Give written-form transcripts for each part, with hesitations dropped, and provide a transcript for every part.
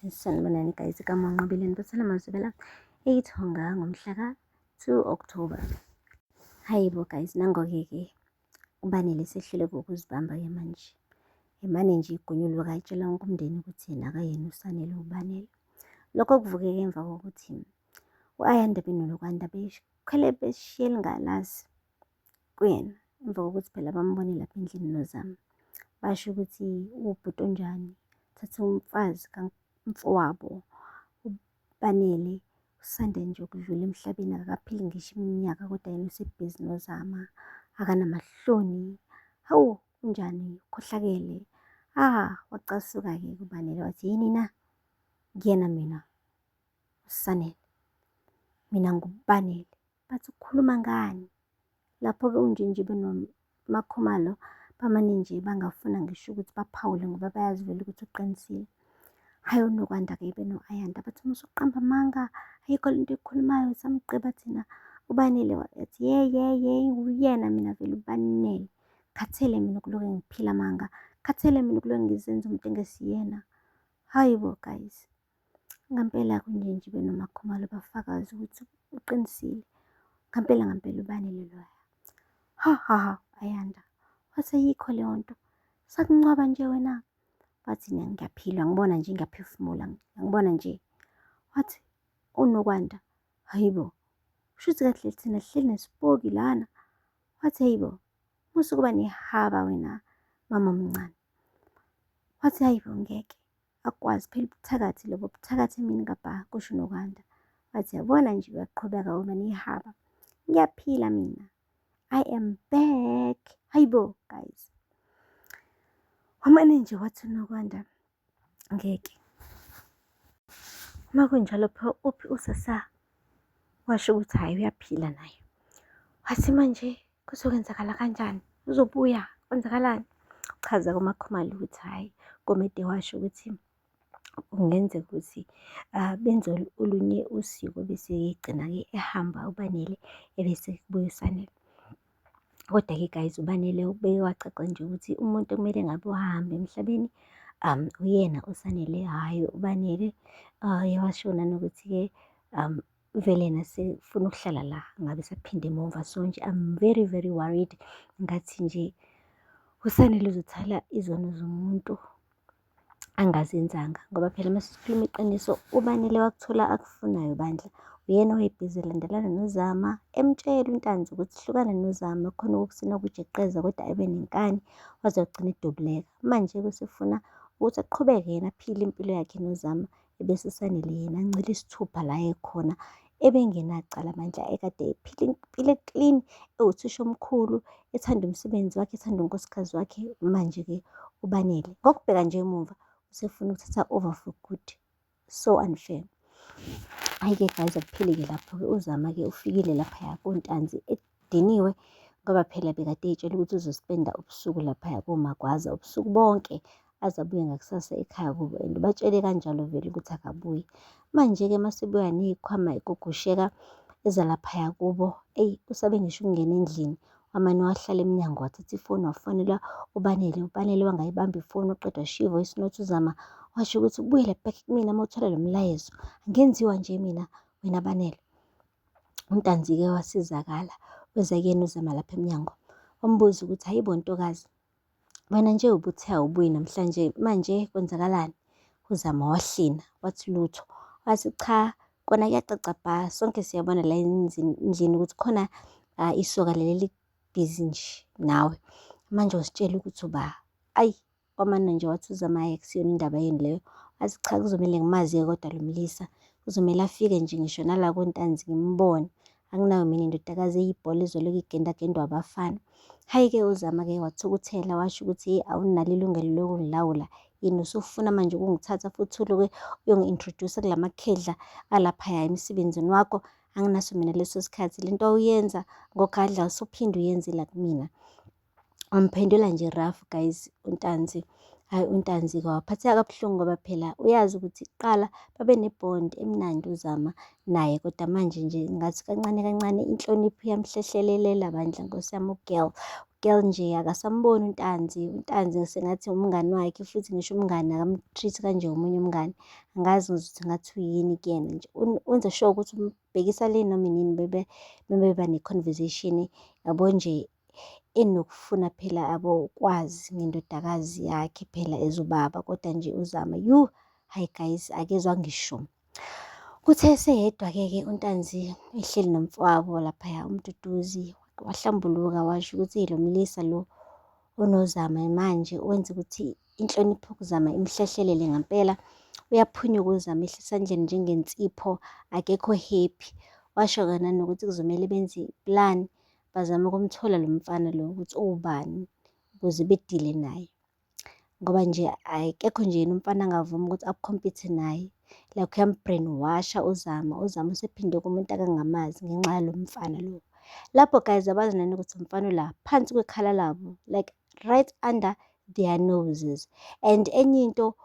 Sanibonani guys, igama uNqobile Ntothela Mazibela eyiThonga ngomhla ka-2 October. Hayi bo guys, nango-ke ke uBanele sehluleka ukuzibamba-ke manje. Emane nje igunyuluka etshela wonke umndeni ukuthi yena akayena uSanele uBanele. Lokho kuvukeke emva kokuthi u-Ayanda benoNokwanda bekhwele beshiye elingalazi kuyena emva kokuthi phela bambone lapha endlini noZama. Basho ukuthi uwubhuti onjani, thatha umfazi kamfowabo uBanele usanda nje ukudlula emhlabeni akakaphili ngisho iminyaka kodwa yena usebhizi noZama akanamahloni. Hawu unjani ukhohlakele. Ah wacasuka-ke kuBanele wathi yini na kuyena mina uSanele mina nguBanele. Bathi ukhuluma ngani? Lapho-ke uNjinji benoMakhumalo bamane nje bangafuna ngisho ukuthi baphawule ngoba bayazi vele ukuthi uqinisile. Hhayi uNokwanda-ke beno-Ayanda bathi musa ukuqamba amanga, ayikho lento oyikhulumayo samgqiba thina. UBanele wathi ye ye ye uyena mina vele uBanele. Khathele mina ukuloke ngiphila amanga, khathele mina ukuloke ngizenza umuntu engesiyena. Hhayi bo guys. Ngampela kunje nje benoMakhumalo bafakaza ukuthi uqinisile. Ngampela ngampela uBanele loya. Ha ha ha Ayanda, wathi ayikho leyo nto. Sakuncwaba nje wena. Wathi ngiyaphila ngibona nje ngiyaphefumula ngibona nje. Wathi uNokwanda, hayibo, shuthi kahle thina sihleli nesipoki lana. Wathi hayibo, musa ukuba nehaba wena mama omncane. Wathi hayibo ngeke. Akwazi phela ubuthakathi lobo buthakathi emini kabha kusho uNokwanda. Wathi yabona nje uyaqhubeka uma nihaba. Ngiyaphila mina. I am back. Hayibo guys. Wamane nje wathi uNokwanda ngeke. Uma kunjalo pho uphi usasa? Washo ukuthi hhayi uyaphila naye. Wathi manje kuzokwenzakala kanjani? Uzobuya kwenzakalani? Chaza kuMakhumalo ukuthi hhayi Gumede washo ukuthi kungenzeka ukuthi benze olunye usiko bese egcina-ke ehamba uBanele ebese kubuya uSanele. Kodwa-ke guys uBanele ubeke wacaca nje ukuthi umuntu okumele ngabe uhambe emhlabeni uyena uSanele, hhayi uBanele. Washo nanokuthi-ke vele yena sefuna ukuhlala la ngabe saphinde emumva. So nje I'm very very worried ngathi nje uSanele uzothala izono zomuntu angazenzanga ngoba phela uma sikhuluma iqiniso uBanele wakuthola akufunayo bandla. Uyena owayebhizi elandelana noZama emtshela uNtanzi ukuthi hlukana noZama khona ukusina ukujeqeza kodwa ebe nenkani waze wagcina edubuleka. Manje-ke usefuna ukuthi aqhubeke yena aphile impilo yakhe noZama ebese uSanele yena ancele isithupha la ekhona ebengenacala bandla ekade ephila impilo e-clean ewuthisha omkhulu ethanda umsebenzi wakhe ethanda unkosikazi wakhe manje-ke uBanele ngokubheka nje emuva usefuna ukuthatha over for good so unfair. Hhayi-ke guys akupheli-ke lapho-ke uZama-ke ufikile laphaya koNtanzi ediniwe ngoba phela bekade ey'tshela ukuthi uzospenda ubusuku laphaya koMagwaza ubusuku bonke aze abuye ngakusasa ekhaya kubo and ubatshele kanjalo vele ukuthi akabuyi. Manje-ke masebuya ney'khwama egugusheka ezalaphaya kubo, eyi usabe ngisho ukungena endlini wamane wahlala emnyango wathatha ifoni wafonela uBanele. UBanele wangayibamba ifoni waqeda washiya i-voice note uZama washo ukuthi ubuyele back kumina uma uthola lo mlayezo. Angenziwa nje mina wena Banele. UNtanzi-ke wasizakala weza kuyena uZama lapha emnyango wambuza ukuthi hayi bo ntokazi wena nje ubuthe awubuyi namhlanje manje kwenzakalani? UZama wahlina wathi lutho wathi cha kona kuyacaca bha sonke siyabona la endlini ukuthi khona isoka leli libhizi nje nawe manje usitshela ukuthi uba ayi Kwamane nje wathi uZama hhayi akusiyona indaba yenu leyo. Wathi cha kuzomele ngimazi-ke kodwa lo mlisa. Kuzomele afike nje ngisho nala koNtanzi ngimbone. Anginayo mina indodakazi eyibhola ezolokhu igendagendwa abafana. Hhayi-ke uZama-ke wathukuthela washo ukuthi hheyi awunalo ilungelo lokungilawula. Yini usufuna manje ukungithatha futhi uloke uyongi-introduce-a kula makhedla alaphaya emsebenzini wakho. Anginaso mina leso sikhathi. Le nto wawuyenza ngoGadla usuphinde uyenze la kumina. Wamphendula nje rough guys uNtanzi. Hhayi uNtanzi-ke waphatheka kabuhlungu ngoba phela uyazi ukuthi kuqala babe ne-bond emnandi uZama naye kodwa manje nje ngathi kancane kancane inhlonipho iyamhlehlelelela bandla nkosi yami u-girl. U-girl. Girl nje akasamboni uNtanzi, uNtanzi sengathi umngani wakhe futhi ngisho umngani akam-treat kanje omunye umngani. Angazi ngizothi ngathi uyini kuyena nje. Wenza sure ukuthi umbhekisa le noma inini bebe ne-conversation yabo nje enokufuna phela yabo ukwazi ngendodakazi yakhe phela as ubaba kodwa nje uZama yuh hhayi guys akezwa ngisho. Kuthe eseyedwa-ke ke uNtanzi ehleli nomfowabo laphaya uMduduzi wahlambuluka washo ukuthi lo mlisa lo onoZama manje wenza ukuthi inhlonipho kuZama imhlehlelele ngampela. Uyaphunyuka uZama ehle esandleni njengensipho akekho happy. Washo-ke nanokuthi kuzomele benze i-plan bazame ukumthola lo mfana lo ukuthi uwubani ukuze bedile naye. Ngoba nje akekho nje yena umfana angavuma ukuthi akhompithe naye. Like uyam-brainwash-a uZama, uZama usephinde kumuntu akangamazi ngenxa yalo mfana lo. Lapho guys abazi nanokuthi umfana la phansi kwekhala labo like right under their noses. And enye into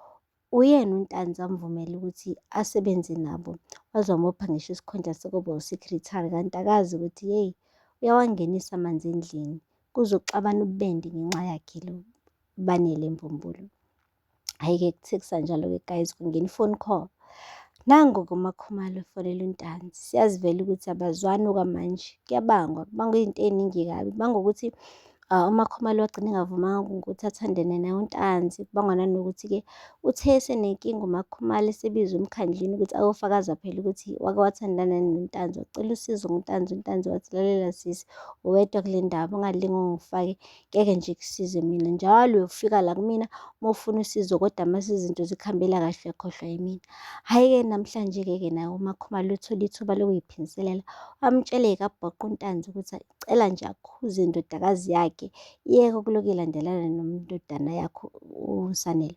uyena uNtanzi amvumela ukuthi asebenze nabo. Waze wamupha ngisho isikhundla sokuba u-secretary kanti akazi ukuthi yeyi uyawangenisa amanzi endlini. Kuzoxabana ububende ngenxa yakhe lo Banele Mbumbulu. Hhayi-ke kuthe kusanjalo-ke guys kungena i-phone call. Nangu-ke uMaKhumalo efonela uNtanzi. Siyazi vele ukuthi abazwani okwamanje. Kuyabangwa, kubangwa izinto ey'ningi kabi. Kubangwa ukuthi uMaKhumalo wagcina engavumanga ukuthi athandane naye uNtanzi. Kubangwa nanokuthi-ke uthe esenenkinga uMaKhumalo esebizwa emkhandlwini ukuthi ayofakaza phela ukuthi wake wathandana noNtanzi. Wacela usizo kuNtanzi, uNtanzi wathi lalela sisi, uwedwa kule ndaba ungalinge ungifake ngeke nje kusize mina. Njalo uyofika la kumina uma ufuna usizo kodwa mase izinto zikuhambela kahle uyakhohlwa yimina. Hhayi-ke namhlanje-ke ke naye uMaKhumalo uthole ithuba lokuyiphindiselela. Wamtshela kabhoqo uNtanzi ukuthi cela nje akhuze indodakazi yakhe iyeke ukulokhu ilandelana nomndodana yakho uSanele.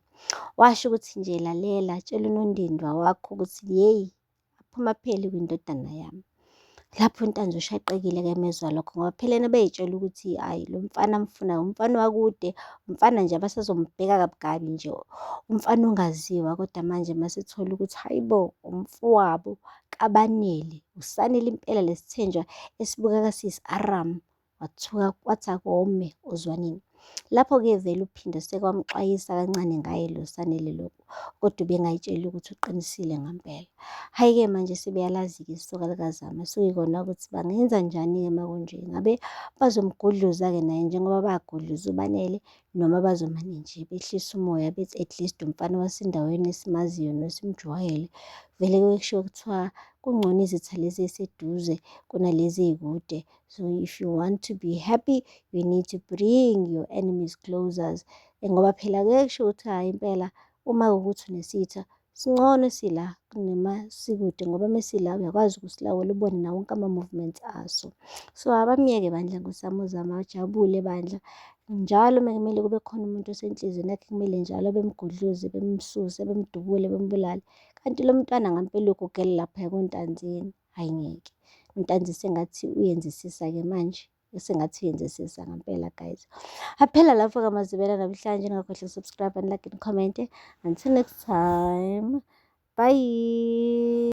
Washo ukuthi nje lalela, tshela unondindwa wakho ukuthi yeyi aphuma pheli kwindodana yami. Lapho uNtanzi ushaqekile-ke emezwa lokho ngoba phela yena ubey'tshela ukuthi hhayi lo mfana amfunayo umfana wakude, umfana nje abasazombheka kabi kabi nje, umfana ongaziwa kodwa manje masethola ukuthi hhayi bo umfowabo kaBanele, uSanele impela lesithenjwa esibukeka siyisi-aramu. Wathuka kwathi akome ozwaneni. Lapho-ke vele uPhindo sekwamxwayisa kancane ngaye lo Sanele lo, kodwa ubengayitsheli ukuthi uqinisile ngampela. Hhayi-ke manje sebeyalazi-ke isoka likaZama, sekuyikona ukuthi bangenza njani-ke uma kunje. Ngabe bazomgudluza-ke naye njengoba bagudluza uBanele noma bazomane nje behlise umoya bethi at least umfana wasendaweni esimaziyo nesimjwayele. Vele kushiwo kuthiwa kungcono izitha lezi ey'seduze kunalezi ey'kude. So if you want to be happy, you need to bring your enemies closer. Ngoba phela kuye kusho ukuthi hhayi impela uma kuwukuthi unesitha singcono sila kunoma sikude ngoba mesila uyakwazi ukusilawula ubone nawo wonke ama-movements aso. So abamyeke bandla Nkosi yami uZama ajabule bandla. Njalo uma kumele kube khona umuntu osenhliziyweni yakhe kumele njalo bemgudluze, bemsuse, bemdubule, bembulale. Kanti lo mntwana ngampela ugugele laphaya koNtanzini. Hhayi ngeke. UNtanzi sengathi uyenzisisa-ke manje. Sengathi uyenzisisa ngampela guys. Aphela lapho-ke amazibela namhlanje. Ningakhohlwa subscribe and like and comment. Until next time. Bye.